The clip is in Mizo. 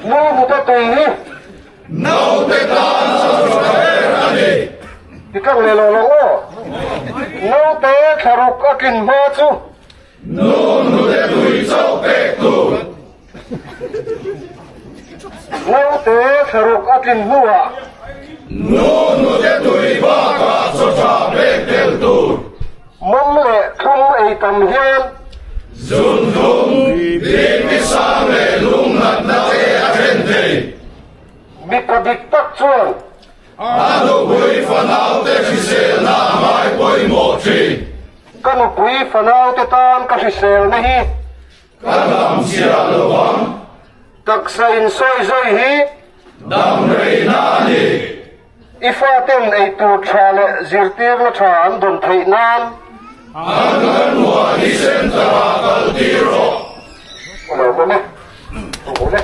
Nu hnute tui hi. Naute tan a tha ber a ni. Ti tlang leh lo lo aw. Naute thlaruk a tlin hma chu. Nu hnute tui chauh pek tur. Naute thlaruk a tlin hnuah. Nu hnute tui bakah chaw tha pek tel tur. Mawm leh thlum ei tam hian. Zun thlum, BP sang leh lung natna te a then thei. Mipa dik tak chuan. A nupui fanaute hriselna a ngai pawimawh thin. Ka nupui fanaute tan ka hriselna hi. Ka dam chiah lo ang. Taksa insawi zawi hi. Dam reina a ni. I faten eitur tha leh zirtirna tha an dawn theih nan. An kan hmuah hi centre ah kal tir rawh. Lo awm e. Awm e.